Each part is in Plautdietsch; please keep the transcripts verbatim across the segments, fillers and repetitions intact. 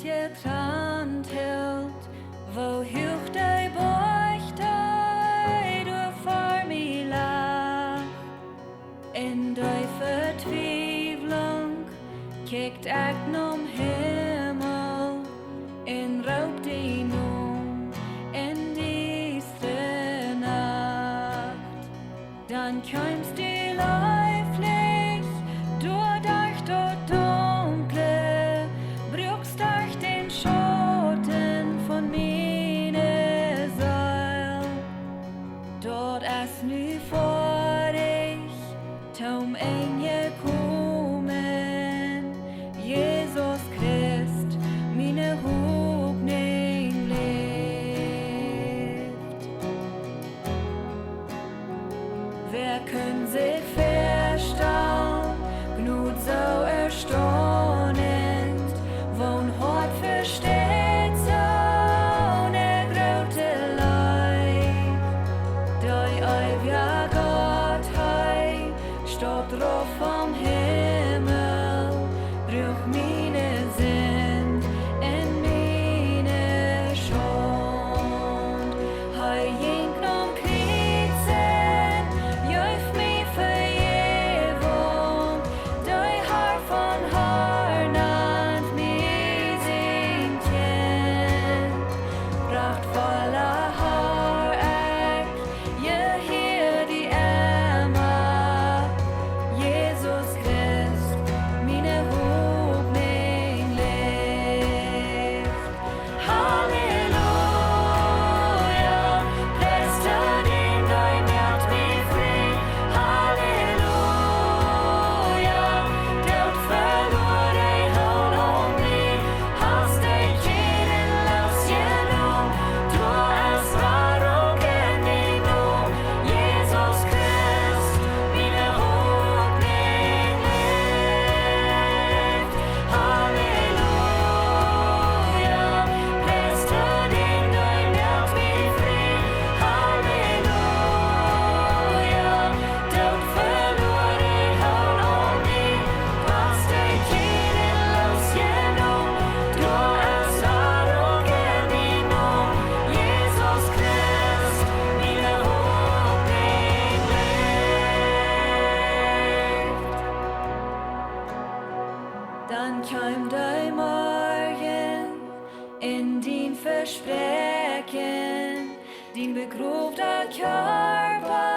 jetrant hilt, woo huach de Boajch, dee doa ver mie lach. En de Vetwiewlunk kjikj ekj nom Himmel un roop die no en diestre Nacht. Dan kjeemst du leeflich doaderch daut Dunkle, bruakst derch dän Schauten von miene Seel. Daut es nu foadich, tom Enj jekomen, Jesus Christ, miene Hopninj läft. Wäa kunn sikj väastalen, Jnod soo erstaunent, woo een Hoat vesteit soone groote Leew? De eewja Gott, hee stort rauf vom Himmel, droag miene Sind un miene Schaund. Hee jinkj nom Kjriez un jeef mie Vejäwunk. De Har von Har nand mie sien Kjint. Prachtvolla Har, ekj jehia die emma, Jesus Christ, miene Hopninj läft. Halleluja, pries dän, dee moakt mie frie. Halleluja, Doot veloaren, hol aun mie, hast de Kjäden loosjenomen. Du hast Errettunk en dien Nomen, Jesus Christ, miene Hopninj läft. Halleluja, pries dän, dee moakt mie frie. Halleluja, Doot veloaren, hol aun mie, hast de Kjäden loosjenomen. Du hast Errettunk en dien Nomen, Jesus Christ, miene Hopninj läft. Dan kjeem de Morjen un dien Vespräakjen, dien begrowda Kjarpa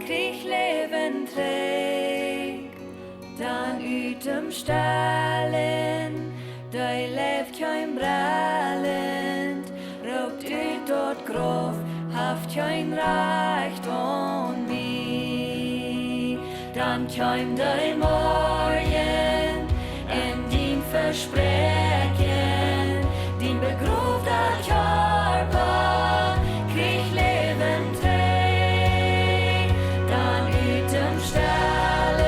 kjrieech Läwen trigj. Dan ut däm Stall, de Leew kjeem brellent, roopt ut daut Grauf: Haft kjeen Rajcht aun mie. Dan kjeem de Morjen un dien Vespräakjen, dien begrowda Kjarpa kjrieech Läwen trigj. Dan ut däm Stall,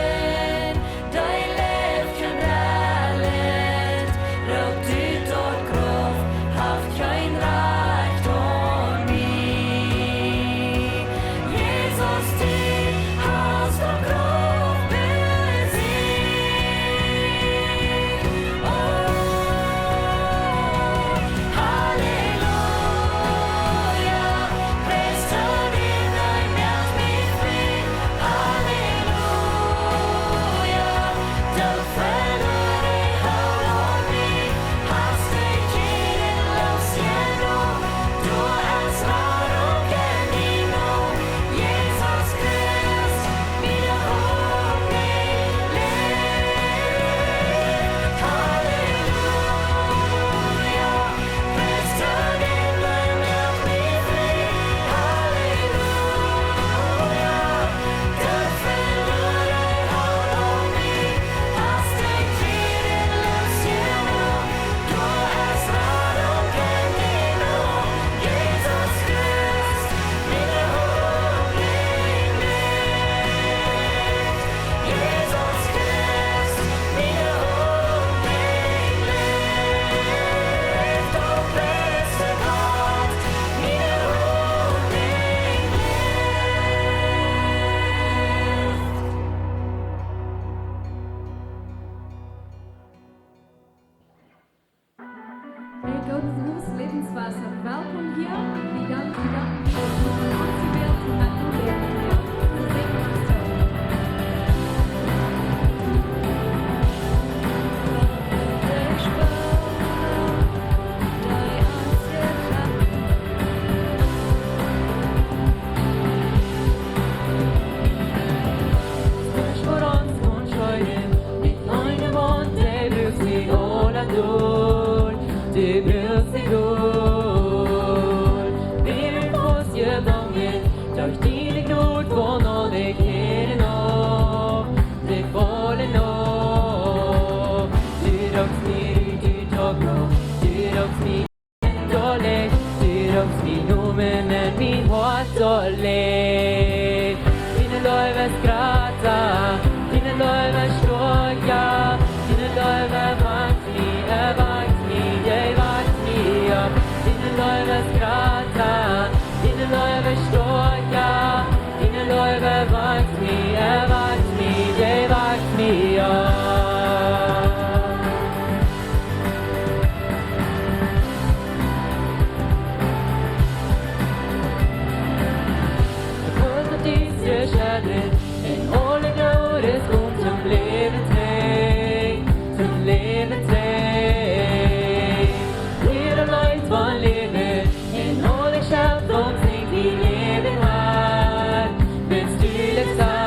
de Leew kjeem brellent, roopt ut daut Grauf: Haft kjeen Rajcht aun mie. Jesus, du hast daut Grauf besieecht. Oh, Dank, derch diene Jnod von aul de Kjäden auf, de faulen auf. Du drajchst mie rut, du drajchst mie rut, du drajchst mie doa lajcht, du drajchst mie nu met mien Hoat doa lajcht. Diene Leew es jrata, diene Leew es stoakja, diene Leew erwakjt mie, erwakjt mie, dee wakjt mie opp. Diene Leew es jrata, diene Leew es stoakja, diene Leew erwakjt mie, erwakjt mie, dee wakjt mie opp. Gott, daut dee sich erhelt un aule Dodes kjemt toom Läwen trigj, toom Läwen trigj. Wada Leet von Läwen un aule Schepfunk sinjt dien Läwen, Har. Wiels du läfst,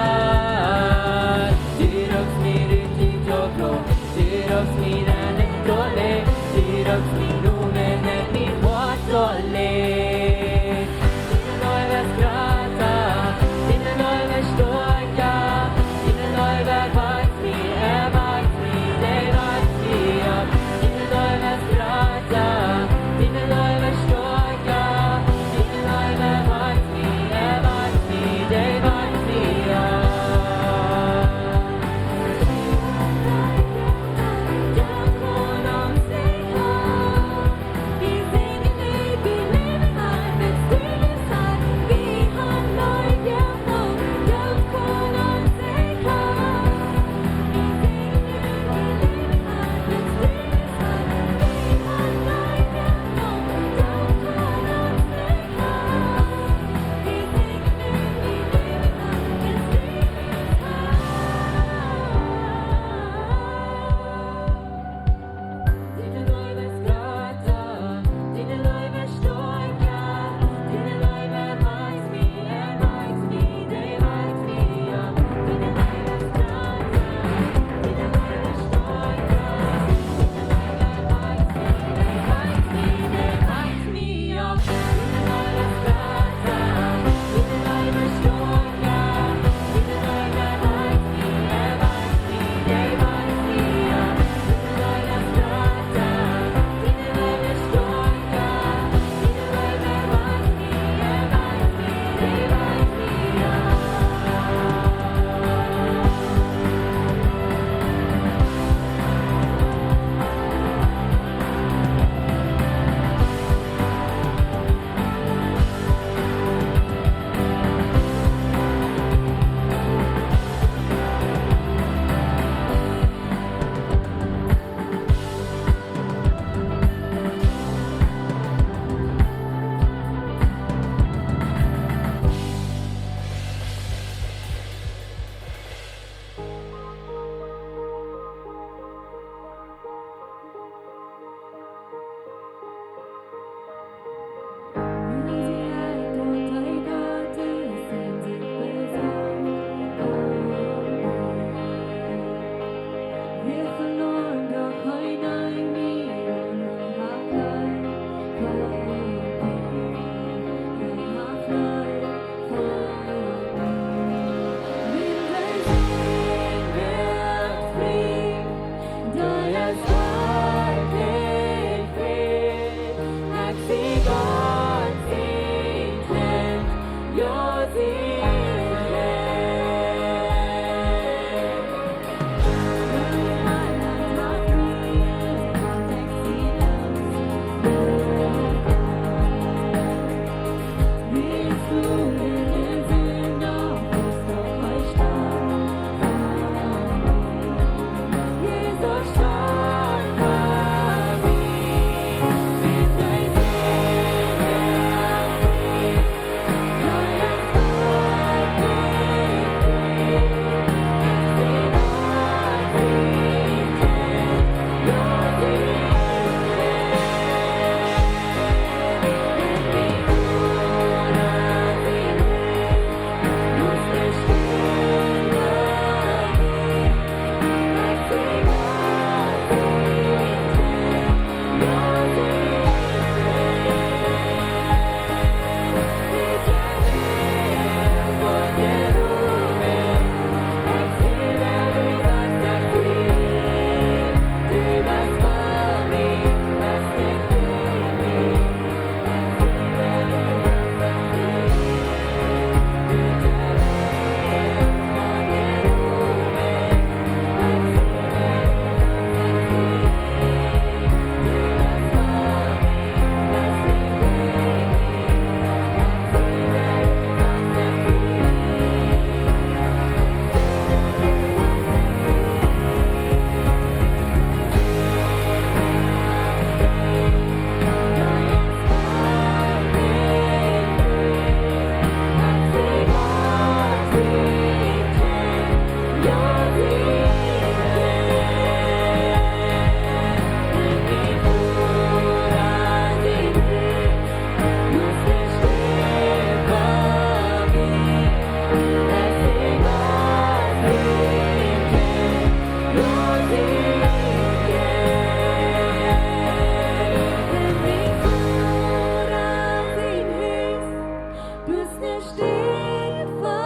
Steit fa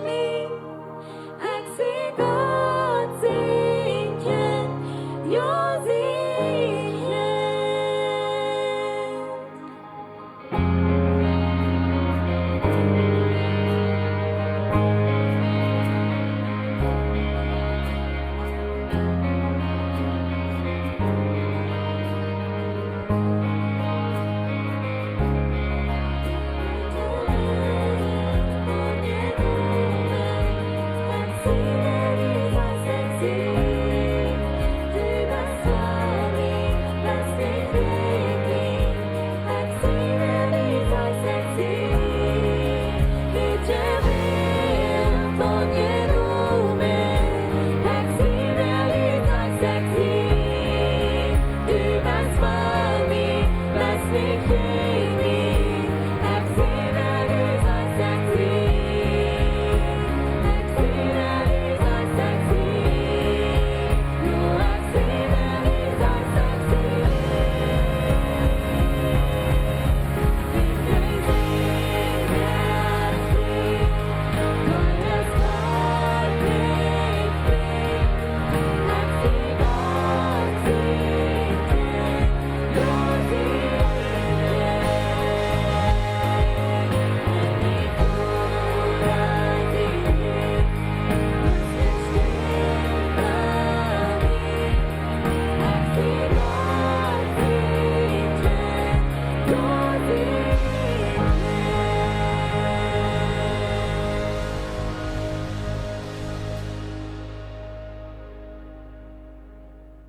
mie, ekj sie Gott sien Kjint, jo, sien Kjint.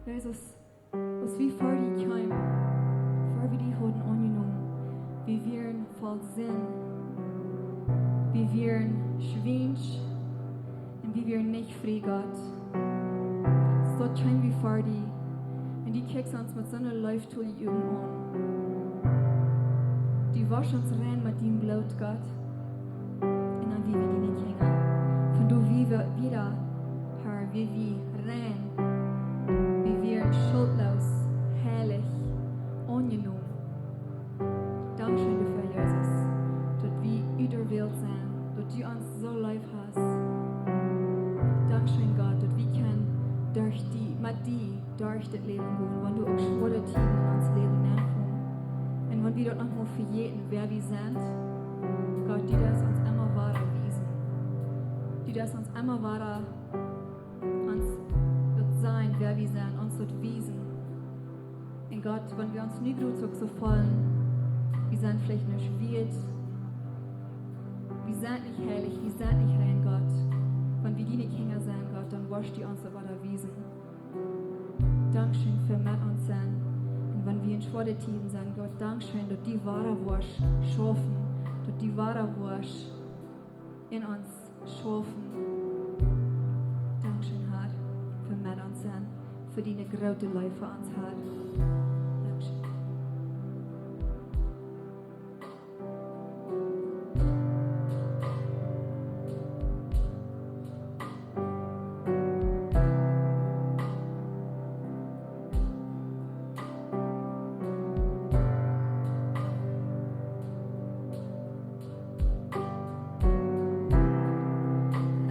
Jesus, aus wie ver die kjeemen, ver wie die hauden aunjenomen, wie wieren voll Sind, wie wieren schwiensch un wie wieren nich frie, Gott. Soo kjeemen wie ver die, un du kjikjst ons met soone Leew to die Uagen aun. Du woschst ons rein met dien Bloot, Gott. Un dan wia wie diene Kjinja. Von doa wia wie wieda, Herr, wia wie rein. Wie wieren schultloos, heilich, aunjenomen. Dankscheen doafäa, Jesus, daut wie ut de Welt sent, daut du ons soo leef hast. Dankscheen, Gott, daut wie kjennen derch die, met die derch dit Läwen gonen, wan doa uk schwoare Tieden en ons Läwen nenkomen. Un wan wie daut noch mol vejäten, wäa wie sent, Gott, du deist ons emma wada wiesen. Du deist ons emma wada ons daut sajen, wäa wie sent, ons daut wiesen. Un Gott, wan wie ons nu groots uk soo feelen, wie sent veleicht nich wieet, wie sent nich heilich, wie sent nich rein, Gott. Wan wie diene Kjinja sent, Gott, dan woascht du ons daut wada wiesen. Dankscheen fa met ons sennen. Un wan wie en schwoare Tieden sent, Gott, dankscheen, daut du wada woascht schaufen, daut du wada woascht en ons schaufen. Dankscheen, Herr, fa met ons sennen, fa diene groote Leew fa ons, Herr. Dankscheen.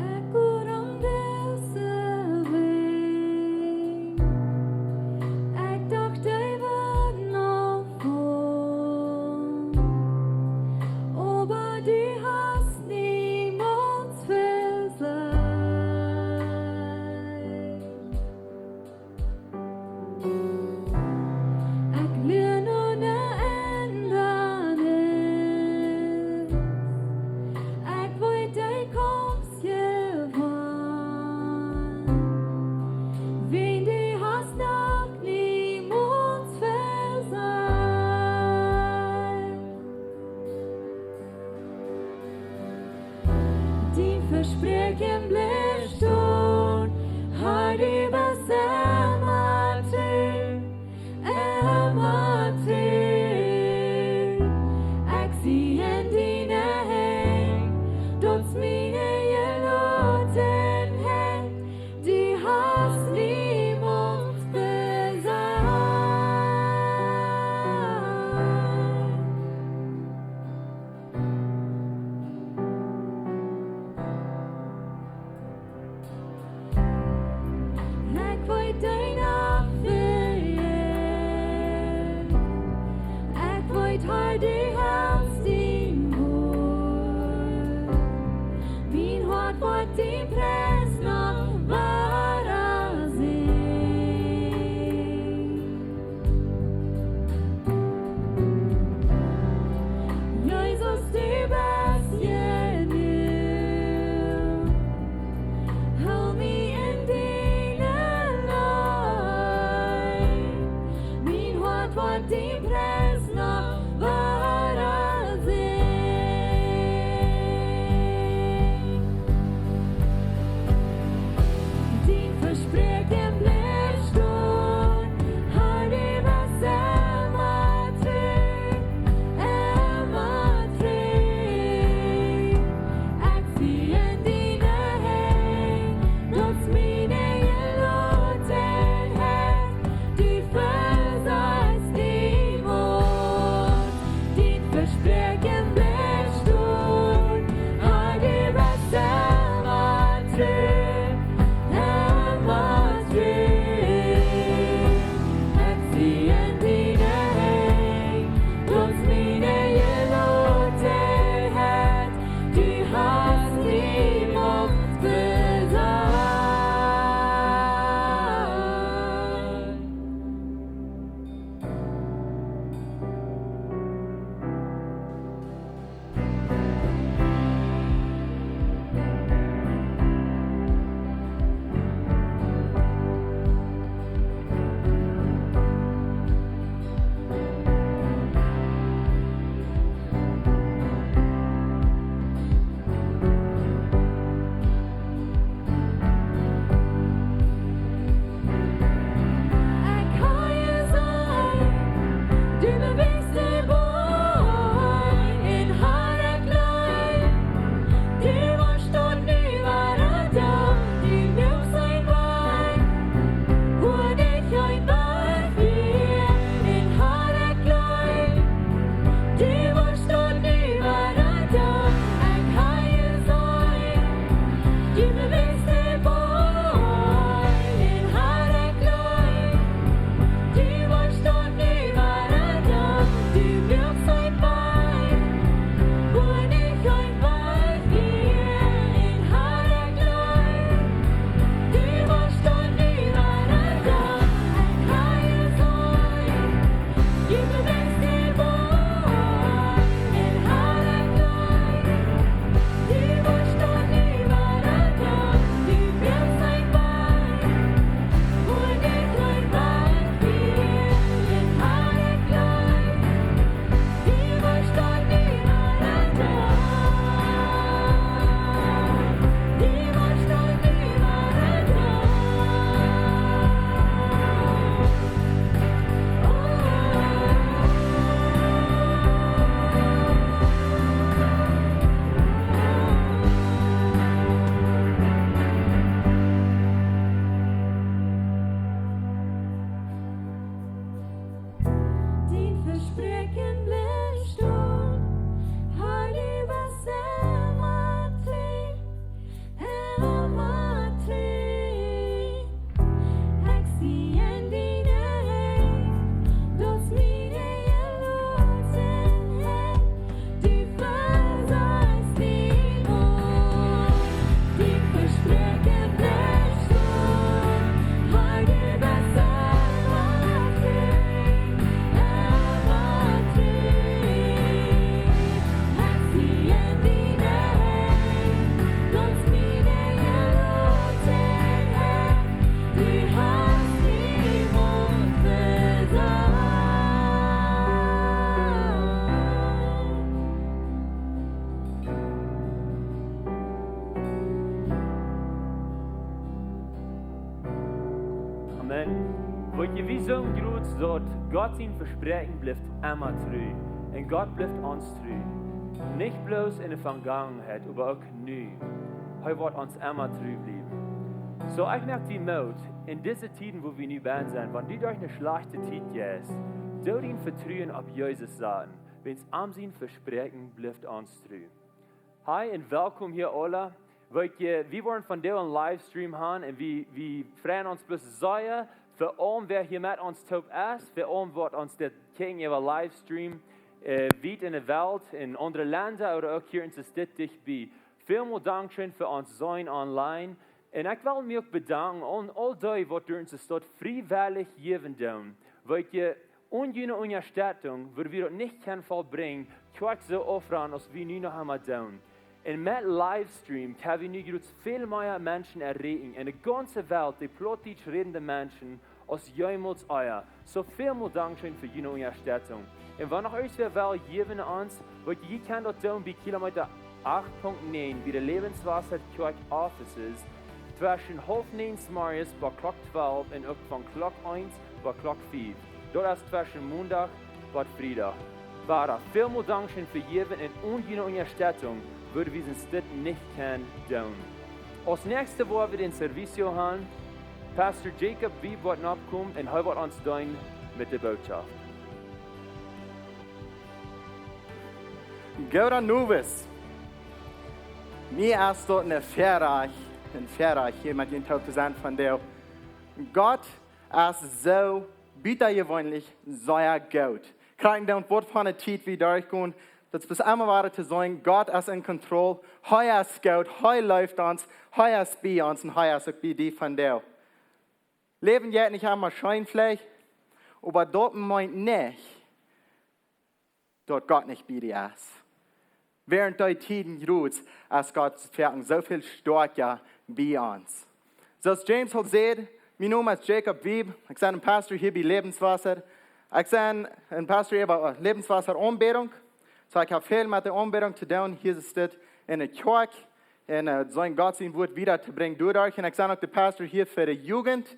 Ekj wudd om dise Welt, ekj docht, dee wudden auffoaren, oba du hast niemols vesajcht. Ekj lia no ne Endanis, ekj weet, dee kjemt jewoat, wiels du hast noch niemols vesajcht. Dien Vespräakjen blift stonen, Herr, du best emma tru, emma tru. Ekj sie en diene Henj, daut es miene Jelotenheit, du hast niemols vesajcht. Emma true, ekj sie en diene Henj, daut es miene Jelotenheit. Du veseist niemols, dien Vespräakjen bleift stonen, Har, du best emma true, emma true. Amen. Weet jie, wie sent jrod daut Gott sien Vespräakjen blift emma tru. Un Gott blift ons tru. Nich bloos enne Vegangenheit, oba uk nu. Hee woat ons emma tru bliewen. Soo, ekj moak die Moot, en dise Tieden, wua wie nu bennen sent, wan du derch ne schlajchte Tiet jeist, doo dien Vetruen opp Jesus saten, wiels am sien Vespräakjen blift ons tru. Hi un welkom hia aula. Weet jie, wie woaren vondoag een Livestream haben un wie, wie freien ons bloos sea fa aulem, wäa hia met ons toop es, fa aulem, waut ons dit kjikjen äwa Livestream, äh, wiet enne Welt, en aundre Lenda ooda uk hia en de Staut dicht bie. Välmol Dankscheen fa ons sennen online. Un ekj well mie uk bedanken aun aul dee, waut derch ons daut friewellich jäwen doonen. Weet jie, onen june Unjastettunk wudd wie daut nich kjennen vollbrinjen, Kjoakj soo aufrannen, aus wie nu noch emol doonen. Un met Livestream kjenn wie nu jrod väl mea Menschen erreichen en de gaunze Welt, dee Plautdietsch rädende Menschen, aus jeemols ea. Soo välmol Dankscheen fa june Unjastettunk. Un wan noch irjentwäa well jäwen aun ons, weet jie, jie kjennen daut doonen bie Kilometa acht Punkt neen, bie de Lebenswasser Kjoakj Offices, tweschen haulf näajen zemorjes bat Klock twalf un uk von Klock eent bat Klock fief. Daut es tweschen Mondach bat Friedach. Wada, välmol Dankscheen fa jäwen un onen june Unjastettunk wudd wie dit nich kjennen doonen. Aus näakjste woa wie dän Servicio haben, Pastor Jacob Wiebe woat nopp komen un hee woat ons deenen met de Bootschoft. Gooda Nowes. Mie es daut ne Väarajcht, ne Väarajcht hia met junt toop to sennen vondoag. Gott es soo butajeweenlich sea goot. Krakjt en dee Tiet, waut von de Tiet wie derchgonen, daut es emma wada to sajen, Gott es en Kontroll, hee es goot, hee leeft ons, hee es bie ons un hee es uk bie die vondoag. Läwen jeit nich emma scheen veleicht, oba daut meent nich, daut Gott nich bie die es. Wäarent dee Tieden jrod es Gott foaken soo väl stoakja bie ons. Soo aus James aul säd, mien Nomen es Jacob Wiebe, ekj sie een Pastor hia bie Lebenswasser. Ekj sie een Pastor äwa, äh, Lebenswasser Aunbädunk. Soo, ekj hab väl met de Aunbädunk to doonen, hia es dit en de Kjoakj. Un, äh, soo Gott sien Wort wieda to brinjen doaderch. Un ekj sie uk de Pastor hia fa de Jugend.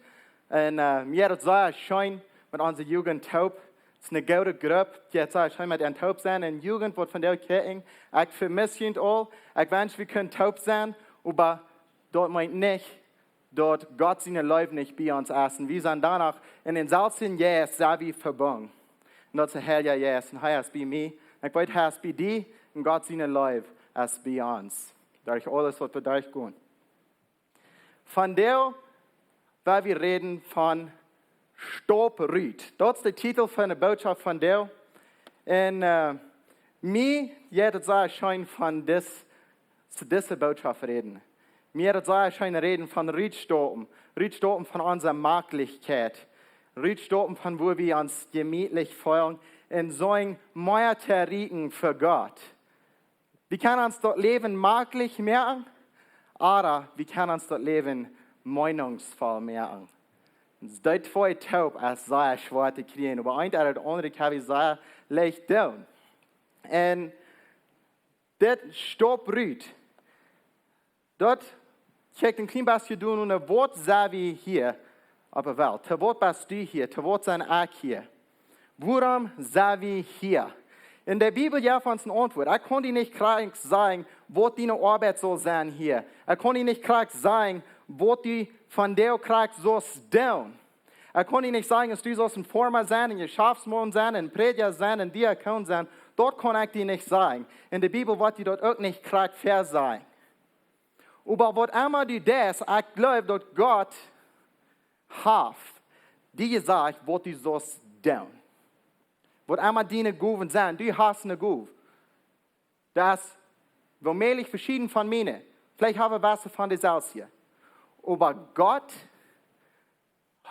Un, äh, mie es daut sea scheen met onse Jugend toop. Daut es ne goode Grupp, dee es sea scheen met an toop sennen. Un Jugend, waut vondoag kjikjen, ekj vemiss junt aul. Ekj wensch, wie kunnen toop sennen, oba daut meent nich, daut Gott siene Leew nich bie ons es. Un wie sent doano en dän selwjen Jeist sent wie vebungen. Un daut es de Heilje Jeist. Un hee es bie mie. Un ekj weet, hee es bie die. Un Gott siene Leew es bie ons. Derch aules, waut wie derchgonen. Vondoag woa wie räden von Staup rut. Daut es de Titel von de Bootschoft vondoag. Un, äh, mie jeit daut sea scheen von dis, to dise Bootschoft räden. Mie jeit daut sea scheen räden von rutstaupen. Rutstaupen von onse Maklichkjeit. Rutstaupen von wua wie ons jemietlich feelen. Un soo mea to erreichen fa Gott. Wie kjennen ons daut Läwen maklich moaken, oba wie kjennen ons daut Läwen meenungsvoll moaken. Dee twee toop es sea schwoa to kjrieen, oba eent ooda daut aundre kjenn wie sea leicht doonen. Un dit Staup rut, daut kjikjt een kjlien bät doonen, waut sent wie hia opp de Welt? To waut best du hia? To waut sie ekj hia? Wuarom sent wie hia? En de Bibel jeft ons een Auntwuat. Ekj kaun die nich krakjt sajen, waut diene Oabeit saul sennen hia. Ekj kaun die nich krakjt sajen, waut du vondoag krakjt saust doonen. Ekj kaun die nich sajen, aus du saust een Forma sennen, een Jeschaftsmaun sennen, een Prädja sennen, een Diakon sennen. Daut kaun ekj die nich sajen. En de Bibel woat die daut uk nich krakjt väasajen. Oba waut emma du deist, ekj gleew daut Gott haft die jesajcht waut du saust doonen. Waut emma diene Gowen sent, du hast eene Gow. Daut es womäajlich veschieden von miene. Veleicht hab wie beste von dee selfst hia. Oba Gott,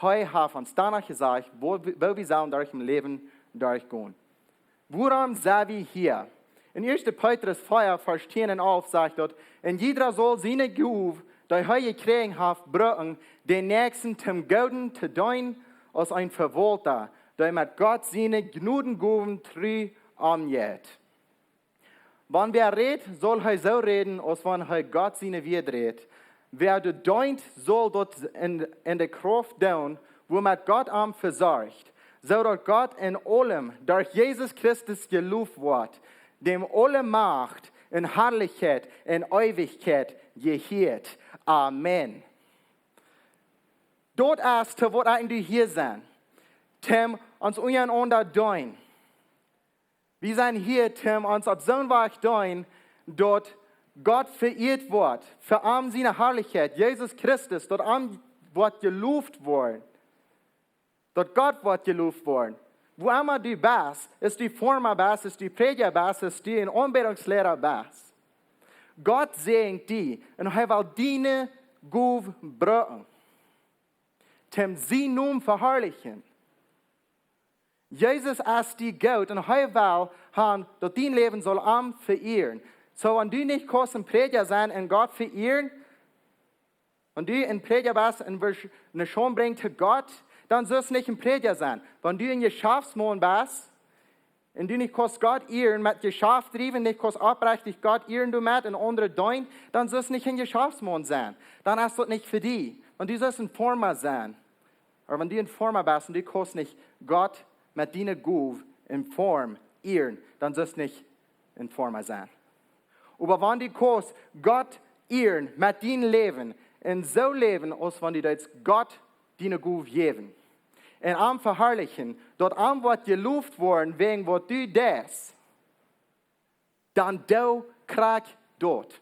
hee haft ons doano jesajcht woo, woo wie sellen derch daut Läwen derchgonen. Wuarom sent wie hia? En 1. Petrus 4, Varsch 10 un 11 sajcht daut: "Un jieda saul siene Gow, dee hee jekjräajen haft, brucken, dän Näakjsten toom Gooden to deenen, aus een Vewaulta, dee met Gott siene Jnodengowen tru omjeit." Wan wäa rät, saul hee soo räden, aus wan hee Gott siene Wieed rät. Wäa daut deent, saul daut en, en de Krauft doonen, wuamet Gott am vesorcht, soo daut Gott en aulem derch Jesus Christus jeloft woat, däm aule Macht un Harlichkjeit en Eewichkjeit jehieet. Amen. Daut es to waut eejentlich hia sent. Toom ons unjarenaunda deenen. Wie sent hia toom ons opp soon Wajch deenen, daut Gott veieet woat, fa am siene Harlichkjeit, Jesus Christus, daut am woat jeloft woaren. Daut Gott woat jeloft woaren. Wua emma du best, aus du Forma best, aus du Prädja best, aus du een Aunbädungsliera best. Gott säajent die un hee well diene Gow brucken, toom sienen Nomen veharlichen. Jesus es die Gott un hee well haben daut dien Läwen saul am veieren. Soo, wan du nich kaust een Prädja sennen un Gott veieren, wan du een Prädja best un woascht ne Schaund brinjen to Gott, dan sust nich een Prädja sennen. Wan du een Jeschaftsmaun best un du nich kaust Gott ieren met Jeschaft driewen, nich kaust oprechtich Gott ieren doamet un aundre deenen, dan sust nich een Jeschaftsmaun sennen. Dan es daut nich fa die. Wan du sust een Forma sennen, oba wan du een Forma best un du kaust nich Gott met diene Gow en Form ieren, dan sust nich een Forma sennen. Oba wan du kaust Gott ieren met dien Läwen un soo läwen, aus wan du deist Gott diene Gow jäwen un am veharlichen, daut am woat jeloft woaren wäajen waut du deist, dan doo krakjt daut.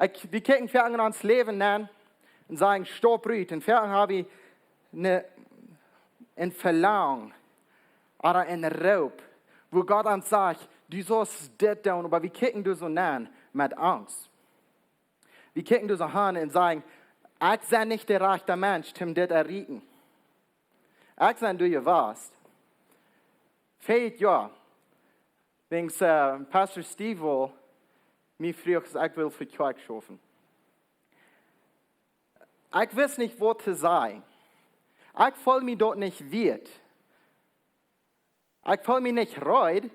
Ekj, wie kjikjen foaken en ons Läwen aun un sajen: "Stap rut." Un foaken hab wie ne, een Velangen ooda een Roop, wua Gott ons sajcht: "Du saust dit doonen", oba wie kjikjen doa soo aun met Angst. Wie kjikjen doa soo aun un sajen: "Ekj sie nich de rajchta Mensch om dit erreichen." Ekj sie doa jewast. Vieet Joa, wiels, äh, Pastor Steve wull mie froagen, aus ekj wull fa Kjoakj schaufen. Ekj wist nich waut to sajen. Ekj feeld mie daut nich wieet. Ekj feeld mie nich reed.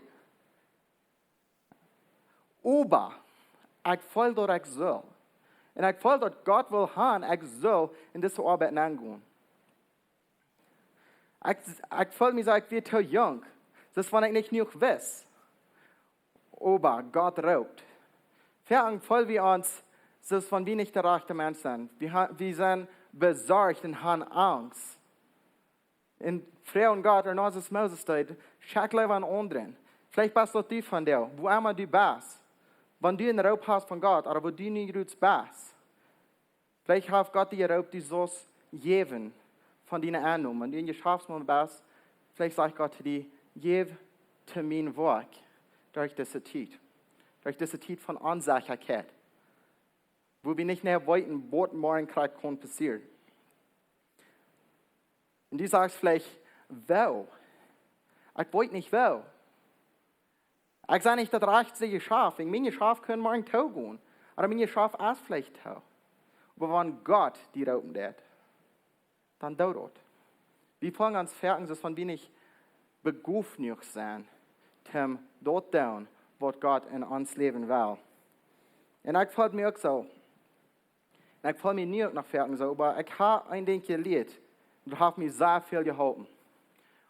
Oba ekj feeld daut ekj sull. Un ekj feeld daut Gott wull haben ekj sull en dise Oabeit aungonen. Ekj, ekj feeld mie soo, ekj wia too junk. Daut es wan ekj nich jenuach wist. Oba Gott roopt. Foaken feel wie ons, daut es wan wie nich de rajchta Mensch sent. Wie ha-, wie sent besorcht un haben Angst. Un froagen Gott, ooda aus Moses deed: "Schekj leewa eenen aundren." Veleicht best daut die vondoag, wua emma du best. Wan du een Roop hast von Gott, ooda wua du nu jrod best. Veleicht haft Gott die jeroopt, du saust jäwen von diene Ennom. Wan du een Jeschaftsmaun best, veleicht sajcht Gott to die: "Jäw to mien Woakj derch dise Tiet." Derch dise Tiet von Onsechaheit. Wua wie nich mea weeten, waut morjen krakjt kaun passieren. Un du sajchst veleicht: "Woo? Ekj weet nich woo. Ekj sie nich daut rajchta Jeschaufen. Mien Jeschauft kaun morjen toogonen. Ooda mien Jeschauft es veleicht too." Oba wan Gott die roopen deit, dan doo daut. Wie feelen ons foaken, daut wan wie nich begoft jenuach sent, om daut to doonen, waut Gott en ons Läwen well. Un ekj feel mie uk soo. Un ekj feel mie nu uk noch foaken soo, oba ekj hab een Dinkj jelieet. Daut haft mie sea väl jeholpen.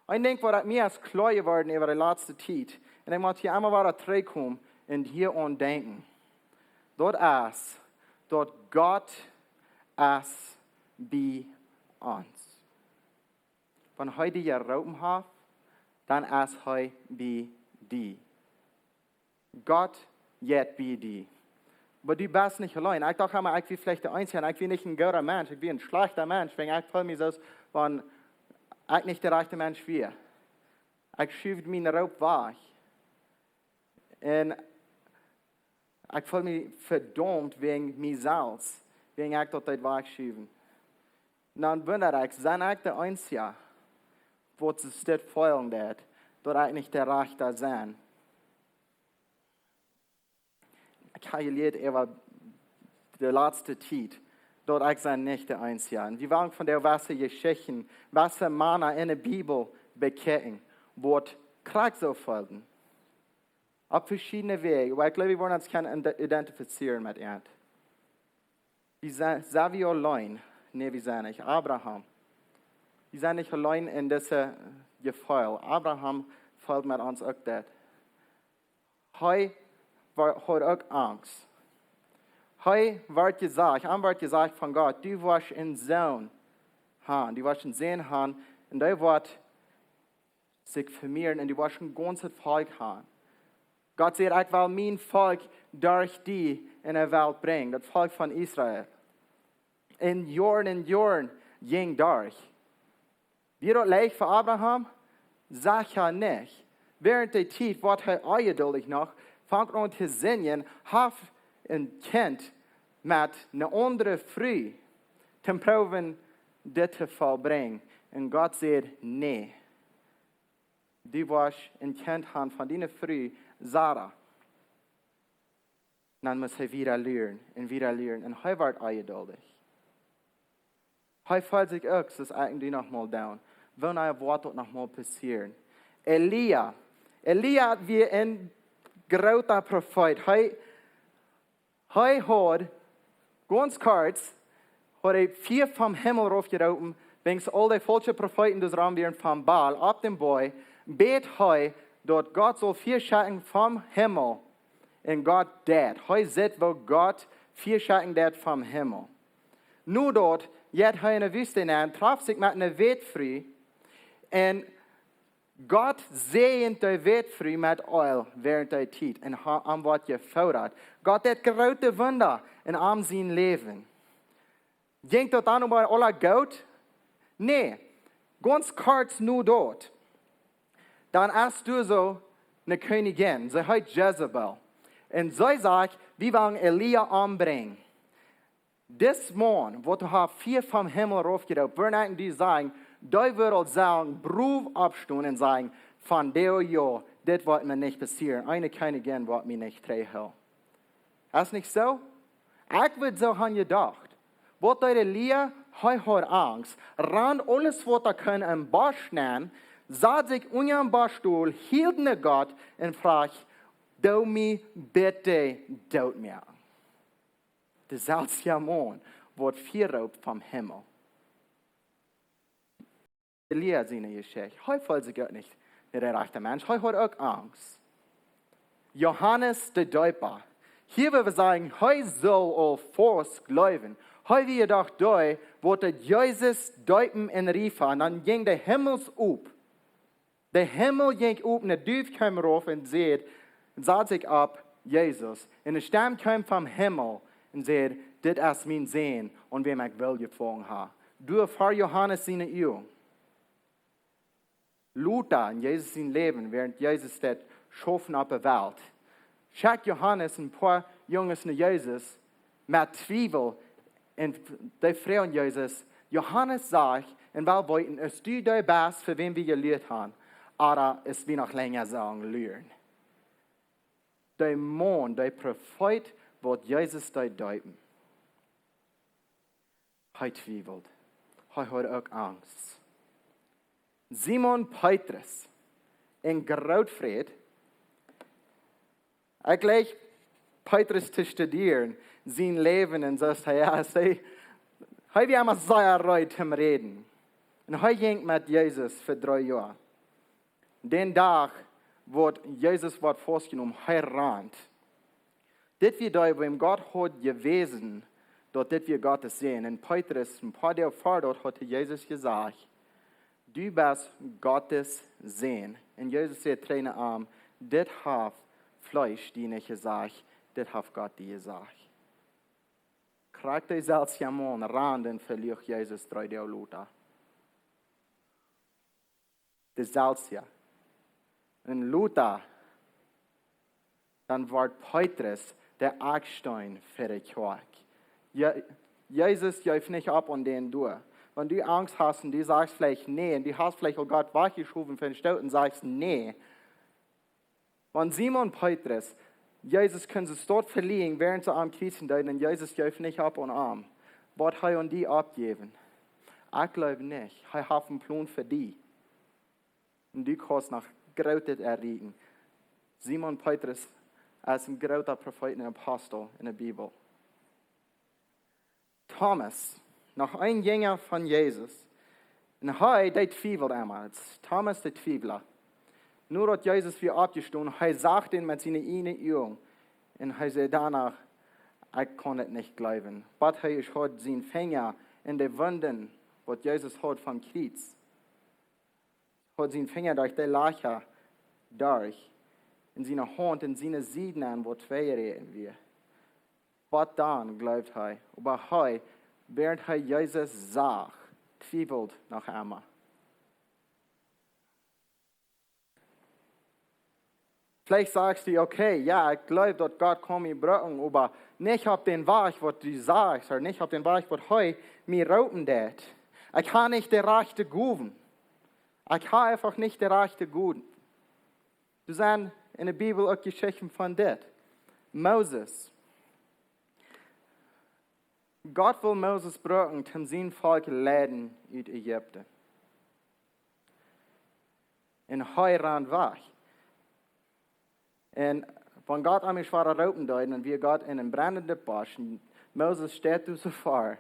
Een Dinkj, waut mie es kloa jeworden äwa de latste Tiet, un ekj mott hia emma wada trigjkomen un hia aun denkjen. Daut es, daut Gott es bie ons. Wan hee die jeroopen haft, dan es hee bie die. Gott jeit bie die. Oba du best nich auleen. Ekj docht emma, ekj wia veleicht de eensja, ekj wia nich een gooda Mensch, ekj wia een schlajchta Mensch, wiels ekj feeld mie soo aus wan ekj nich de rajchta Mensch wia. Ekj schuw mienen Roop wajch. Un ekj feeld mie vedaumt wäajen mie selfst, wäajen ekj daut deed wajchschuwen. Dan wunda ekj, sie ekj de eensja, waut soo dit feelen deed, daut ekj nich de rajchta sie? Ekj hab jelieet äwa de latste Tiet, daut ekj sie nich de eensja. Un wie wellen vondoag waut Jeschichten, waut Mana enne Bibel bekjikjen, waut krakjt soo feelden. Opp veschiedne Wäaj, oba ekj jleew, wie woaren ons kjennen ide-, identifizieren met an. Wie sent, sent wie auleen? Nä, wie sent nich. Abraham. Wie sent nich auleen en dise Jefeel. Abraham feeld met ons uk dit. Hee wa-, haud uk Angst. Hee wort jesajcht, am wort jesajcht von Gott, du woascht een Sän han, du woascht een Sän han, un dee woat sikj vemieren un du woascht een gaunzet Volkj han. Gott säd: "Ekj well mien Volkj derch die enne Welt brinjen, daut Volkj von Israel." Un Joaren un Joaren jinkj derch. Wia daut leicht fa Abraham? Secha nich. Wäarent de Tiet woat hee onjeduldich noch, fangt aun to sindjen, haft een Kjint met eene aundre Fru, toom proowen dit to vollbrinjen. Un Gott säd: "Nä. Du woascht een Kjint han von diene Fru Sara." Dan must hee wada luren un wada luren. Un hee wort onjeduldich. Hee feeld sikj uk, soo aus ekj un du noch mol doonen. Wanea woat daut noch mol passieren? Elia. Elia wia een groota Profeet. Hee Hee haud, gaunz kort, haud hee Fia vom Himmel raufjeroopen, wäajen aul dee faulsche Profeeten, dee rom wieren von Baal, opp dän Boajch, bäd hee, daut Gott sull Fia schekjen vom Himmel. Un Gott deed. Hee sitt, woo Gott Fia schekjen deed vom Himmel. Nu daut, jeit hee enne Wüste nenn, traft sikj met eene Wätfru, un Gott säajent dee Wätfru met Eelj wäarent dee Tiet un ha-, am woat jefodat. Gott deed groote Wunda en am sien Läwen. Jinkj daut dan oba aula goot? Nä. Gaunz kort nu daut. Dan es doa soo eene Kjennijin, see heet Jezebel. Un see sajcht: "Wie wellen Elia ombrinjen." Dis Maun, waut haft Fia vom Himmel raufjeroopt, woat nich die sajen, dee woat aul sajen, brow oppstonen un sajen: "Vondoag jo, dit woat mie nich passieren. Eene Kjennijin woat mie nich trigjhoolen." Es nich soo? Ekj wudd soo han jedocht. Waut deed Elia? Hee haud Angst. Rand aules, waut hee kunn, em Bosch nenn, sad sikj unja een Boschstool, hield no Gott un fruach: "Doo mie bitte doot moaken." De selwje Maun woat Fia jeroopt vom Himmel. Elia siene Jeschicht. Hee feeld sikj uk nich de rajchta Mensch. Hee haud uk Angst. Johanes de Deepa. Hia wudd wie sajen, hee sull aul faust jleewen. Hee wia doch dee, waut Jesus deepen un riefen. Un dan jinkj de Himmels op. De Himmel jinkj op, ne Duw kjeem rauf un säd, un sad sikj opp Jesus. Un eene Stemm kjeem vom Himmel un säd: "Dit es mien Sän, aun wäm ekj Woll jefongen hab." Doa ver Johanes siene Uagen. Lota en Jesus sien Läwen, wäarent Jesus deed schaufen opp de Welt, schekjt Johanes een poa Junges no Jesus met Twiewel. Un dee fruagen Jesus: "Johanes sajcht un well weeten, es du dee best, fa wäm wie jelieet han, ooda es wie noch lenja sellen luren?" De Maun, de Profeet, waut Jesus deed deepen, hee twiewelt. Hee haud uk Angst. Simon Petrus, een Grootfräd. Ekj jleich Petrus to studieren, sien Läwen un soo, hee, jo, hee, hee wia emma sea reed toom räden. Un hee jinkj met Jesus fa dree Joa. Dän Dach, waut Jesus wort faustjenomen, hee rand. Dit wia dee, wäm Gott haud jewäsen, daut dit wia Gott sien Sän. Un Petrus, een poa Doag ver daut, haud to Jesus jesajcht: "Du best Gott sien Sän." Un Jesus säd trigj no am: "Dit haft Fleesch die nich jesajcht, dit haft Gott die jesajcht." Trakjt dee selfst jemaunt ran, dan veluach Jesus dree Doag lota. Dee selfst. Un lota, dan woat Petrus de Akjsteen fa de Kjoakj. Je, Jesus jeef nich opp aun dän doa. Wan du Angst hast un du sajchst veleicht nä, un du hast veleicht uk Gott wajchjeschowen fa een Stoot un sajchst nä, wan Simon Petrus, Jesus kunn see soo veloaren, wäarent see am kjriezjen deeden, un Jesus jeef nich opp aun am, woat hee aun die oppjäwen? Ekj jleew nich. Hee haft een Plon fa die. Un du kaust noch Grootet erreichen. Simon Petrus es een groota Profeet un Apostel enne Bibel. Thomas, noch een Jinja von Jesus. Un hee, dee twiewelt emol. Daut es Thomas de Twiewla. Nu daut Jesus wia oppjestonen, hee sach am met siene ieejne Uagen. Un hee säd doano: "Ekj kaun et nich jleewen." Waut hee es, haud sienen Finja enn de Wunden, waut Jesus haud vom Kjriez. Haud sienen Finja derch de Lajcha derch. Enn siene Haunt, enn siene Sied, waut tweejeräten wia. Waut dan, jleewd hee? Oba hee, wäarent hee Jesus sach, twiewelt noch emol. Veleicht sajchst du: "Okay, jo, ekj jleew, daut Gott kaun mie brucken, oba nich opp dän Wajch, waut du sajchst, ooda nich opp dän Wajch, waut hee mie roopen deed. Ekj hab nich de rajchte Gowen. Ekj hab eefach nich de rajchte Gowen." Doa sent enne Bibel uk Jeschichten von dit. Moses. Gott wull Moses brucken, om sien Volkj leiden ut Ägipten. Un hee rand wajch. Un wan Gott am ieescht wada roopen deed, dan wia Gott enn een brennendet Bosch. Un Moses steit doa soo ver.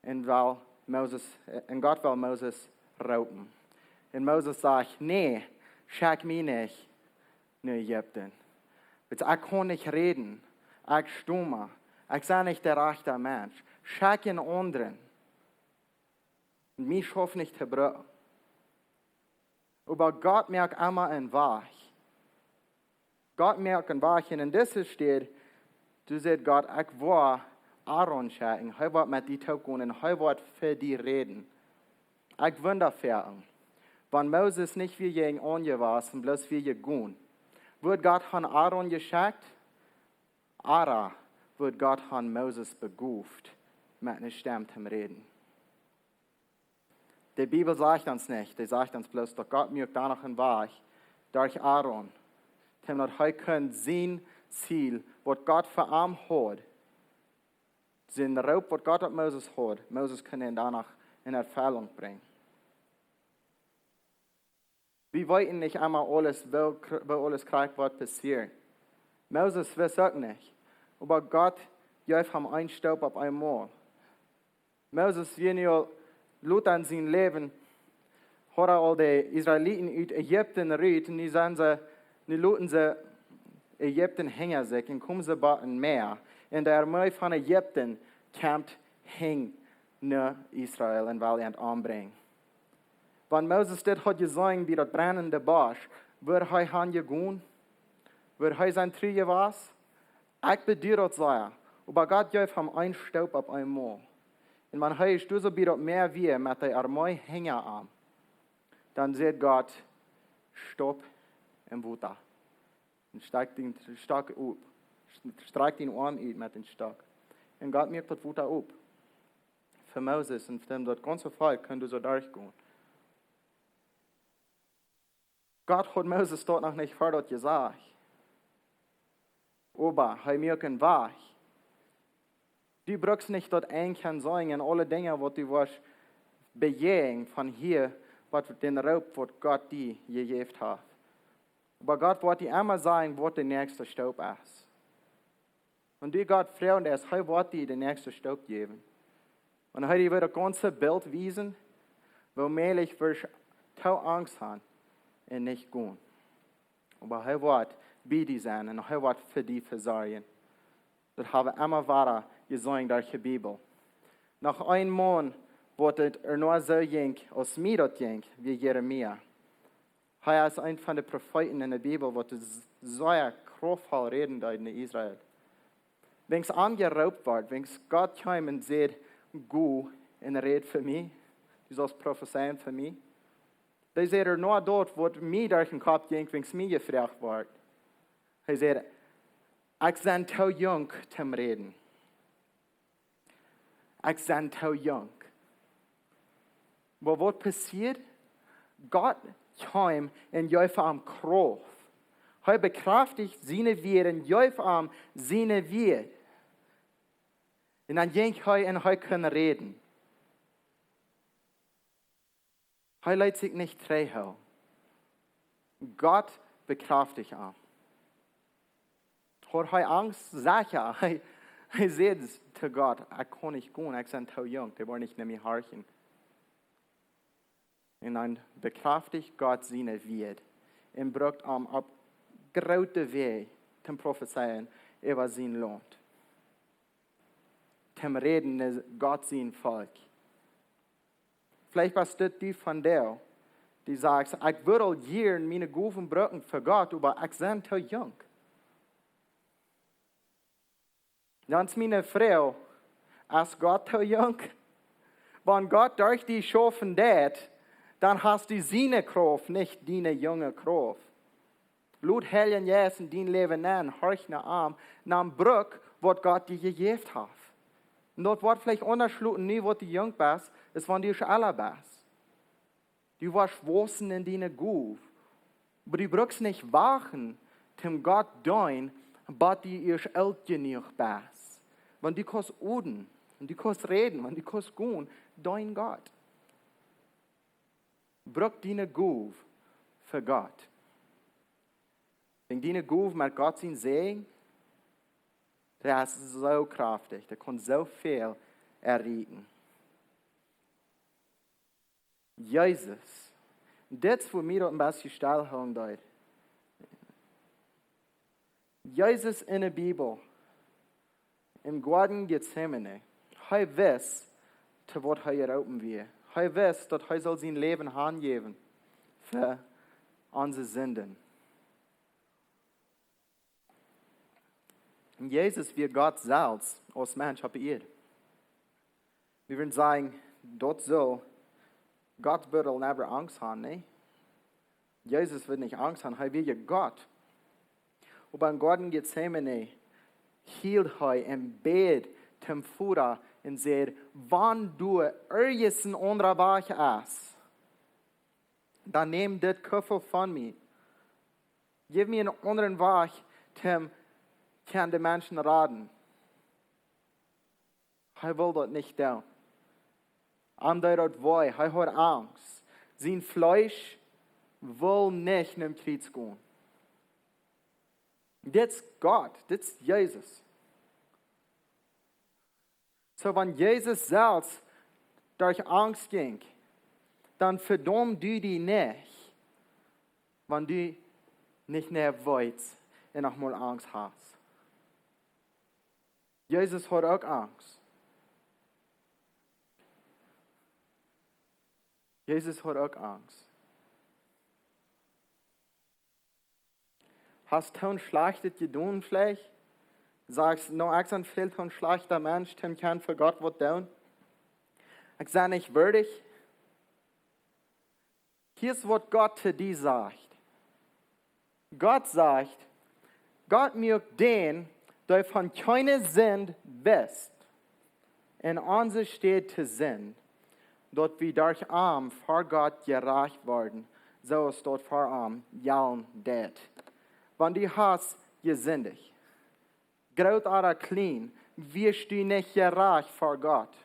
Un well Moses, un Gott well Moses roopen. Un Moses sajcht: "Nä, schekj mie nich no Ägipten. Wiels ekj kaun nich räden. Ekj stomma. Ekj sie nich de rajchta Mensch. Schekj een aundren. Mie schauft nich to brucken." Oba Gott moakt emma een Wajch. Gott moakt een Wajch. Un enn dise Städ, doa sajcht Gott: "Ekj woa Aaron schekjen. Hee woat met die toop gonen un hee woat fa die räden." Ekj wunda foaken, wan Moses nich wia jäajen aunjewast un bloos wia jegonen, wudd Gott han Aaron jeschekjt? Ooda wudd Gott han Moses begoft met eene Stemm toom räden? De Bibel sajcht ons nich, dee sajcht ons bloos, daut Gott muak doano een Wajch derch Aaron, daut hee kunn sien Ziel, waut Gott fa am haud, sien Roop, waut Gott opp Moses haud, Moses kunn doano enn Erfellunk brinjen. Wie weeten nich emma aules, woo kr-, woo aules krakjt woat passieren. Moses wist uk nich, oba Gott jeef am een Stoop opp eemol. Moses wia nu aul lot enn sien Läwen, haud hee aul de Israeliten ut Ägipten rut, un nu sent see, nu loten see Ägipten hinja sikj un komen see bie een Mäa. Un de Armee von Ägipten kjemt hinja no Israel un well an ombrinjen. Wan Moses dit haud jeseenen bie daut brennende Bosch, wudd hee han jegonen? Wudd hee sennen tru jewast? Ekj beduar daut sea. Oba Gott jeef am een Stoop opp eemol. Un wan hee ieescht doa soo bie daut Mäa wia met de Armee hinja am, dan sajcht Gott: "Staup em Wota. Un strakj dän Stock ut. Strakj dän Oarm ut met dän Stock." Un Gott muak daut Wota op fa Moses un fa daut gaunze Volkj kunn doa soo derchgonen. Gott haud Moses daut noch nich ver daut jesajcht. Oba hee muak een Wajch. Du brukst nich daut Enj kjennen seenen un aule Dinja, waut du woascht bejäajnen von hia, waut dän Roop, waut Gott die jejäft haft. Oba Gott woat die emma sajen, waut de näakjste Stoop es. Un du Gott froagen deist, hee woat die de näakjste Stoop jäwen. Un hee die woat daut gaunze Bilt wiesen, woo mäajlich woascht du Angst han un nich gonen. Oba hee woat bie die sennen un hee woat fa die vesorjen. Daut hab wie emma wada jeseenen derch de Bibel. Noch een Maun, waut et uk noch soo jinkj, aus mie daut jinkj, wia Jeremia. Hee es een von de Profeeten enne Bibel, waut s-, sea kraftvoll räden deed enn Israel. Wan see aunjeroopt worden, wan Gott kjeem un säd: "Go un räd fa mie, du saust profezeien fa mie." Dee säd: "Nä, daut woat mie derch dän Kopp gonen, wan mie jefroacht woat." Hee säd: "Ekj sie too junk toom räden. Ekj sie too junk." Oba waut passieed? Gott kjeem un jeef am Krauft. Hee bekjräftich siene Wieed un jeef am siene Wieed. Un dan jinkj hee un hee kunn räden. Hee leet sikj nich trigjhoolen. Gott bekjräftich am. Haud hee Angst? Secha. Hee, hee säd to Gott: "Ekj kaun nich gonen, ekj sie too junk, dee woaren nich no mie horchen." Un dan bekjräftich Gott siene Wieed un brukt am opp groote Wäaj toom profezeien äwa sien Launt, toom räden no Gott sien Volkj. Veleicht best du vondoag, dee sajcht: "Ekj wudd aul jieren miene Gowen brucken fa Gott, oba ekj sie too junk." Dan es miene Froag: Es Gott too junk? Wan Gott derch die schaufen deit, dan hast du siene Krauft, nich diene junge Krauft. Lot Heilja Jeist en dien Läwen nenn, horch no am, un bruk waut Gott die jejäft haft. Un daut woat veleicht aundasch luden nu, waut du junk best, aus wan du ella best. Du woascht wausen en diene Gow. Oba du brukst nich wachten, toom Gott deenen, bat du ieescht oolt jenuach best. Wan du kaust oden, wan du kaust räden, wan du kaust gonen, deen Gott. Bruk diene Gow fa Gott. Wan diene Gow met Gott sien Säajen, daut es soo kjraftich, daut kaun soo väl erreichen. Jesus, dit es, wua mie daut een bät stell hoolen deed. Jesus en de Bibel, em Goaden Getsemane, hee wist, to waut hee jeroopen wia. Hee wist, daut hee sull sien Läwen hanjäwen fa onse Sinden. Un Jesus wia Gott selfst aus Mensch opp de Ieed. Wie wudden sajen, daut sull, Gott wudd aul never Angst haben, nä? Jesus wudd nich Angst haben, hee wia Gott. Oba em Goaden Getsemane hield hee un bäd toom Voda un säd: "Wan doa irjent een aundra Wajch es, dan nemm dit Kuffel von mie. Jeff mie een aundren Wajch, toom kjennen de Menschen raden." Hee wull daut nich doonen. Am deed daut wee, hee haud Angst. Sien Fleesch wull nich nom Kjriez gonen. Dit es Gott, dit es Jesus. Soo, wan Jesus selfst derch Angst jinkj, dan vedaum du die nich, wan du nich mea weetst un noch mol Angst hast. Jesus haud uk Angst. Jesus haud uk Angst. Hast du een schlajchtet jedonen veleicht? Sajchst: "Nä, ekj sie een väl too schlajchta Mensch, toom kjennen fa Gott waut doonen. Ekj sie nich wieedich." Hia es, waut Gott to die sajcht. Gott sajcht, Gott muak dän, dee von kjeene Sind wist, en onse Städ to Sind, daut wie derch am ver Gott jerajcht woaren, soo aus daut ver am jalen deed. Wan du hast jesindicht, groot ooda kjlien, wieescht du nich jerajcht ver Gott.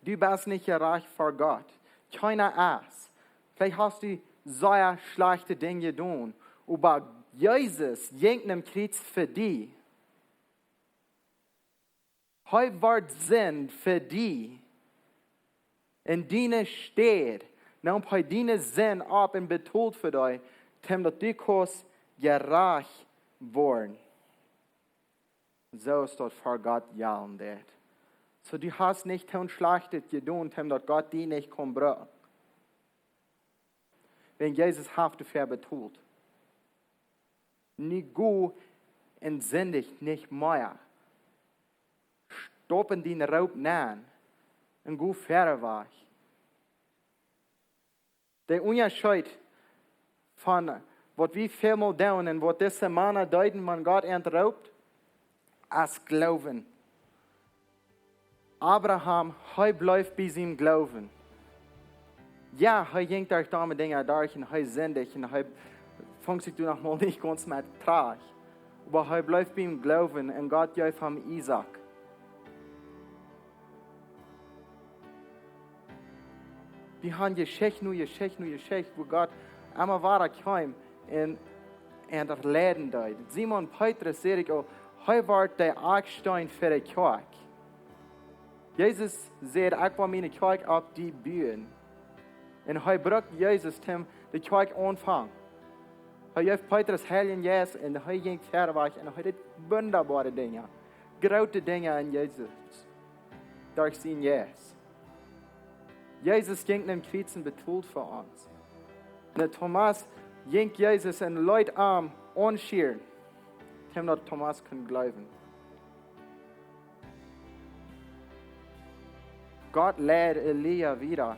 Du best nich jerajcht ver Gott. Kjeena es. Veleicht hast du sea schlajchte Dinja jedonen, oba Jesus jinkj nom Kjriez fa die. Hee wort Sind fa die. En diene Städ neem hee diene Sind opp un betold fa die, toom daut du kaust jerajcht woaren, soo aus daut ver Gott jalen deed. Soo, du hast nich too schlajchtet jedonen, toom daut Gott die nich kaun brucken. Wan Jesus haft doafäa betolt. Nu go un sindicht nich mea. Stop en dien Roop nenn un go wieda wajch. De Unjascheet von waut wie välmol doonen un waut dise Mana deeden, wan Gott an roopt, es Gloowen. Abraham, hee bleef bie sien Gloowen. Jo, hee jinkj derch domme Dinja derch un hee sindicht un hee funk sikj doa noch mol nich gaunz met trajcht. Oba hee bleef biem Gloowen un Gott jeef am Isaak. Wie haben Jeschicht no Jeschicht no Jeschicht, wua Gott emma wada kjeem un, un daut leiden deed. Simon Petrus, säd ekj aul, hee wort de Akjsteen fa de Kjoakj. Jesus säd: "Ekj well miene Kjoakj opp die buen." Un hee brukt Jesus, om de Kjoakj aunfangen. Hee jeef Petrus Heiljen Jeist un hee jinkj wieda wajch un hee deed wundaboare Dinja, groote Dinja en Jesus, derch sienen Jeist. Jesus jinkj aum Kjriez un betold fa ons. Un Thomas jinkj Jesus un leet am aunschieren, om daut Thomas kunn gloowen. Gott leid Elia wieda.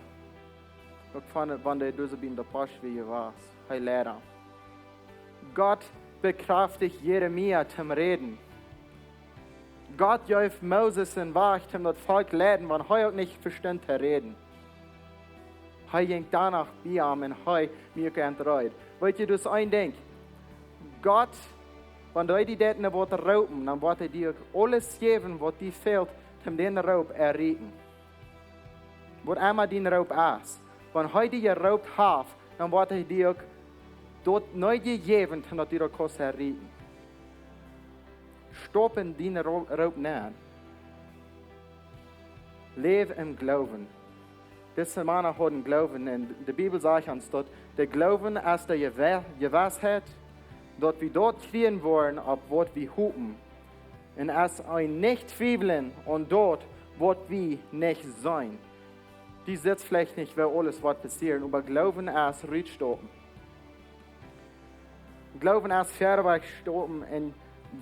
Uk von, wan dee doa soo bie de Bosch wia jewast. Hee leid am. Gott bekjrafticht Jeremia toom räden. Gott jeef Moses een Wajch, om daut Volkj leiden, wan hee uk nich vestunt to räden. Hee jinkj doano bie am un hee muak an reed. Weet jie, daut es een Dinkj. Gott, wan hee die daut no waut roopen, dan woat hee die uk aules jäwen, waut die fält, om dän Roop erreichen. Waut emma dien Roop es. Wan hee die jeroopt haft, dan woat hee die uk daut Needje jäwen, om daut du daut kaust erreichen. Stop en dien Ro-, Roop nenn. Läw em Gloowen. Dise Mana hauden Gloowen un de Bibel sajcht ons daut de Gloowen es de Jewe-, Jewissheit, daut wie daut kjrieen woaren, opp waut wie hopen. Un es een nich twiewlen aun daut, waut wie nich seenen. Du sitst veleicht nich, woo aules woat passieren, oba Gloowen es rutstopen. Gloowen es wieda wajch stopen un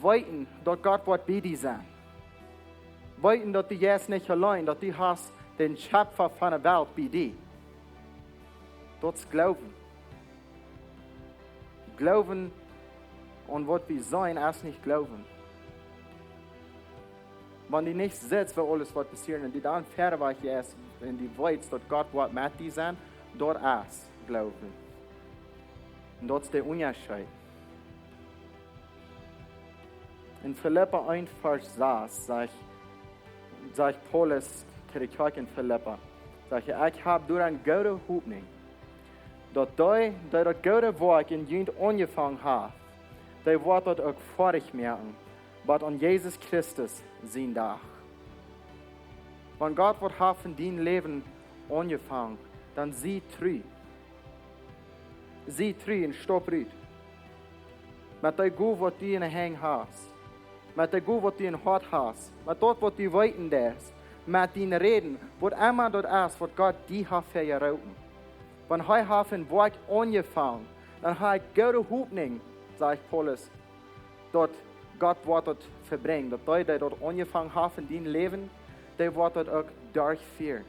weeten, daut Gott woat bie die sennen. Weeten, daut du jeist nich auleen, daut du hast dän Schepfa von de Welt bie die. Daut es Gloowen. Gloowen aun waut wie seenen es nich Gloowen. Wan du nich sitst, woo aules woat passieren, un du dan wieda wajch jeist un du weetst, daut Gott woat met die sennen, daut es Gloowen. Un daut es de Unjascheet. En Filippa eent Varsch sas sajcht, sajcht Paulus to de Kjoakj en Filippa, sajcht hee: "Ekj hab doaraun goode Hopninj, daut dee, dee daut goode Woakj en junt aunjefongen haft, dee woat daut uk foadich moaken, bat aun Jesus Christus sienen Dach." Wan Gott waut haft en dien Läwen aunjefongen, dan sie tru. Sie tru un stop rut. Met dee Gow, waut du en de Henj hast. Met dee Gow, waut du em Hoat hast. Met daut, waut du weeten deist. Met dien Räden. Waut emma daut es, waut Gott die haft fa jeroopen. Wan hee haft een Woakj aunjefongen, dan hab ekj goode Hopninj, sajcht Paulus, daut Gott woat daut vollbrinjen. Daut dee, dee daut aunjefongen haft en dien Läwen, dee woat daut uk derchfieren.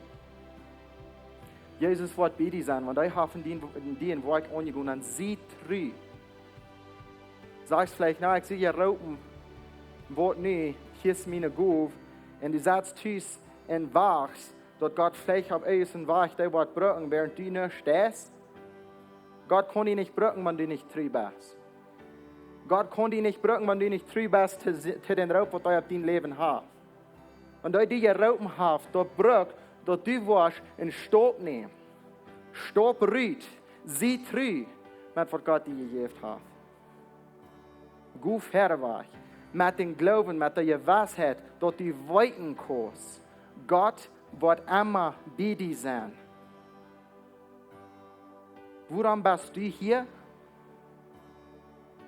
Jesus woat bie die sennen, wan hee haft en dien, en dien Woakj aunjegonen, dan sie tru. Sajchst veleicht: "Na, ekj sie jeroopen, waut nu, hia es miene Gow." Un du sitst tus un wachtst, daut Gott veleicht opp eenen Wajch die woat brucken, wäarent du nuscht deist. Gott kaun die nich brucken, wan du nich tru best. Gott kaun die nich brucken, wan du nich tru best to, to dän Roop, waut hee opp dien Läwen haft. Wan hee die jeroopen haft, daut brukt, daut du woascht een Stap nämen. Stap rut, sie tru met waut Gott die jejäft haft. Gow wieda wajch, met dän Gloowen, met de Jewissheit, daut du weeten kaust, Gott woat emma bie die sennen. Wuarom best du hia?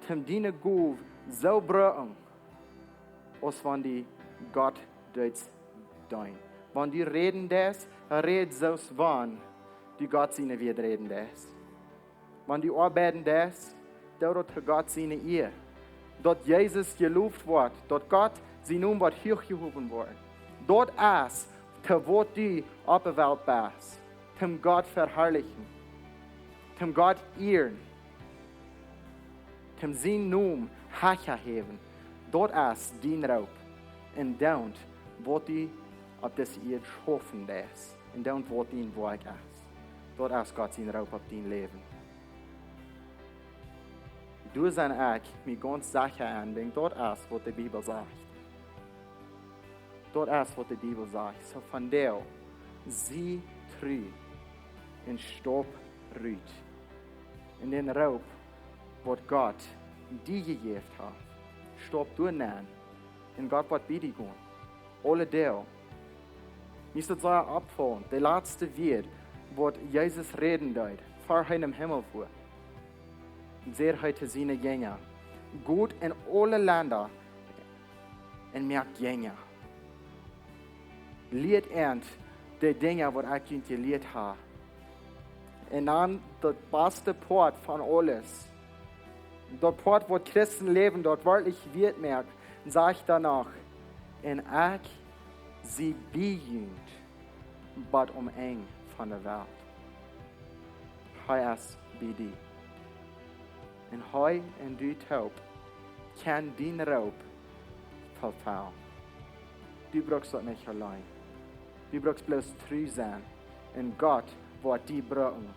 Toom diene Gow soo brucken, aus wan du Gott deist deenen. Wan du räden deist, räd soo aus wan du Gott siene Wieed räden deist. Wan du oabeiden deist, doo daut to Gott siene Ea. daut Jesus jeloft woat, daut Gott sien Nomen woat huach jehowen woaren. Daut es, to waut du opp de Welt best. Toom Gott veharlichen. Toom Gott ieren. Toom sien Nomen huach häwen. Daut es dien Roop. Un dan waut du opp dise Ieed schaufen deist. Un dan waut dien Woakj es. Daut es Gott sien Roop opp dien Läwen. Du sent ekj mie gaunz secha aun, wäajen daut es waut de Bibel sajcht. Daut es waut de Bibel sajcht. Soo vondoag, sie tru un stap rut. Un dän Roop waut Gott die jejäft haft. Stap du aun. Un Gott woat bie die gonen. Aule Doag. Mie es daut sea oppjefollen, de latste Wieed, waut Jesus räden deed, ver hee em Himmel fua. Säd hee to siene Jinja: Got en aule Lenda un moakt Jinja. Lieet an de Dinja waut ekj junt jelieet hab. Un dan daut baste Poat von aules. Daut Poat waut Christenläwen daut werkjlich wieet moakt, sajcht doano: Un ekj sie bie junt bat aum Enj von de Welt. Hee es bie die. Un hee un du toop kjennen dien Roop erfellen. Du brukst daut nich auleen. Du brukst bloos tru sennen. Un Gott woat die brucken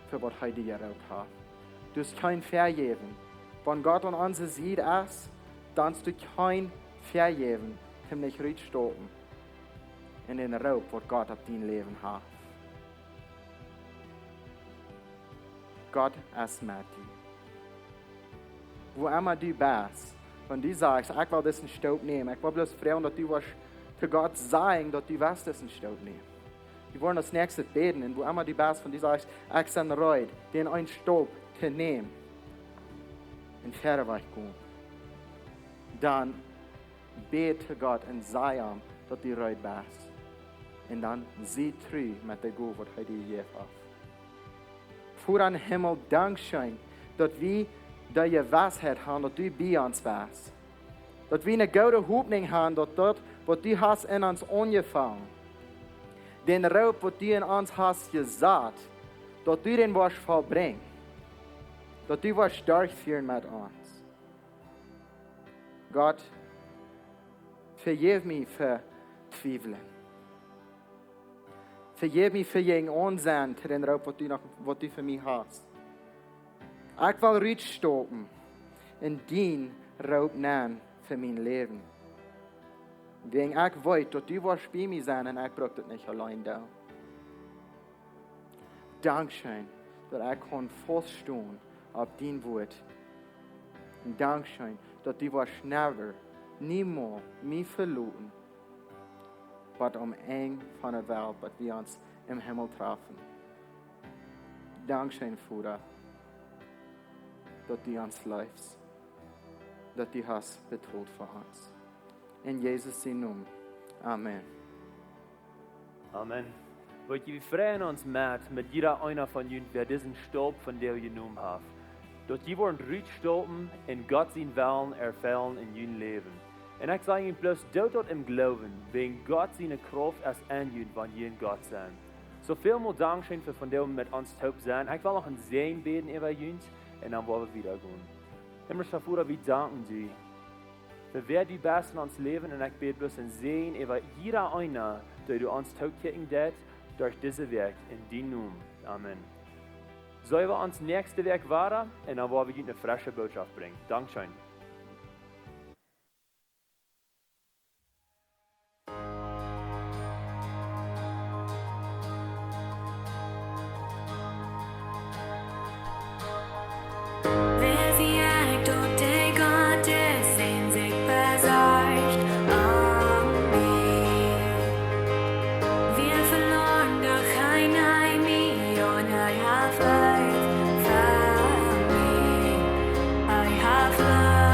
fa waut hee die jeroopt haft. Du hast kjeen Vejäwen. Wan Gott aun onse Sied es, dan hast du kjeen Vejäwen, am nich rutstoten en dän Roop waut Gott opp dien Läwen haft. Gott es met die. Wua emma du best, wan du sajchst: Ekj well disen Stap nämen, ekj well bloos froagen daut du wurscht to Gott sajen daut du west disen Stap nämen. Wie woaren daut näakjste bäden, un wua emma du best, wan du sajchst: Ekj sie reed, dän eenen Stap to nämen un wieda wajch gonen, dan bäd to Gott un saj am daut du reed best. Un dan sie tru met de Gow waut hee die jejäft haft. Voda em Himmel, dankscheen daut wie de Jewissheit haben daut du bie ons best. Daut wie eene goode Hopninj haben daut daut waut du hast en ons aunjefongen, dän Roop waut du en ons hast jesat, daut du dän woascht vollbrinjen. Daut du woascht derchfieren met ons. Gott, vejeff mie fa twiewlen. Vejeff mie fa jäajen aun sennen to dän Roop waut du noch, waut du fa mie hast. Ekj well rutstopen un dien Roop nämen fa mien Läwen. Wäajen ekj weet daut du woascht bie mie sennen un ekj bruk daut nich auleen doonen. Dankscheen daut ekj kaun faust stonen opp dien Wuat. Un dankscheen daut du woascht never, niemols mie veloten, bat aum Enj von de Welt, bat wie ons em Himmel trafen. Dankscheen, Voda, daut du ons leefst, daut du hast betolt fa ons. En Jesus sien Nomen. Amen. Amen. Weet jie, wie freien ons met, met jieda eena von junt, wäa disen Stap vondoag jenomen haft. Daut jie woaren rutstopen un Gott sien Wellen erfellen en jun Läwen. Un ekj saj junt bloos, doot daut em Gloowen, wäajen Gott siene Krauft es en junt, wan jie en Gott sent. Soo välmol dankscheen fa vondoag met ons toop sennen. Ekj well noch een Säajen bäden äwa junt un dan woa wie wieda gonen. Himmlischa Voda, wie danken die fa wäa du best en ons Läwen, un ekj bäd bloos een Säajen äwa jieda eena, dee du ons tookjikjen deist, derch dise Wäakj en dien Nomen. Amen. Seenen wie ons näakjste Wäakj wada, un dan woa wie junt eene fresche Bootschoft brinjen. Dankscheen. Wäa sie ekj, daut de Gott es, dee sikj besorcht om mie? Wia veloaren, doch hee neem mie aun, hee haft Leew fa mie, hee haft Leew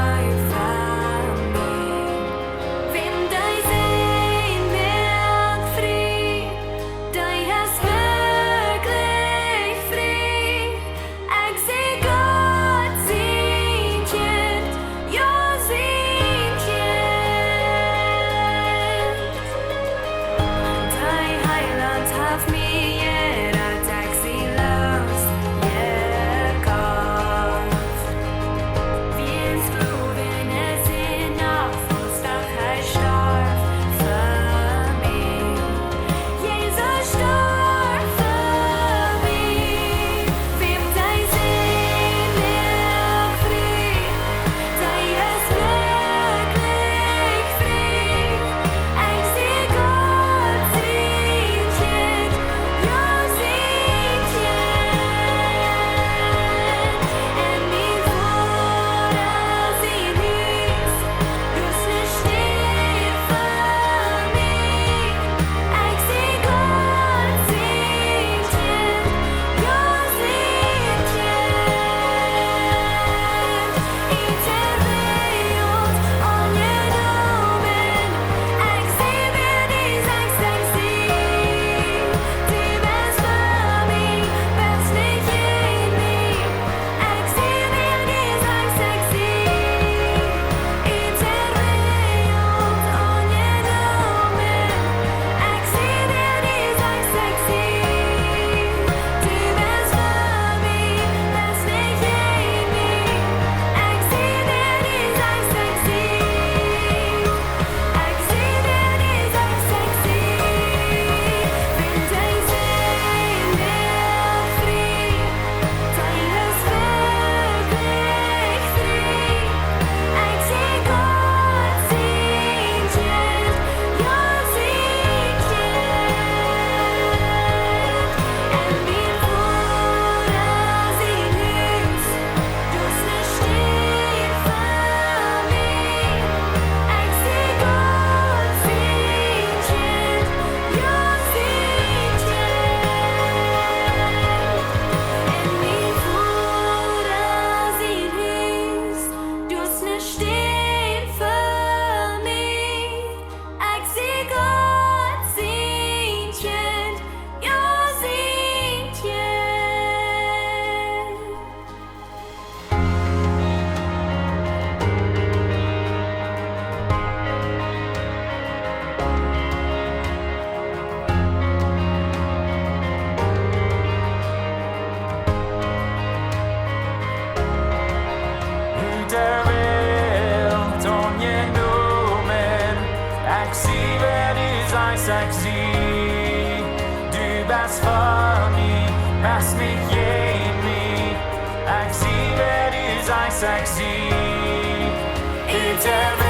Ekj sie, du best fa mie, best nich jäajen mie. Ekj sie, wäa du sajchst, ekj sie. Ut de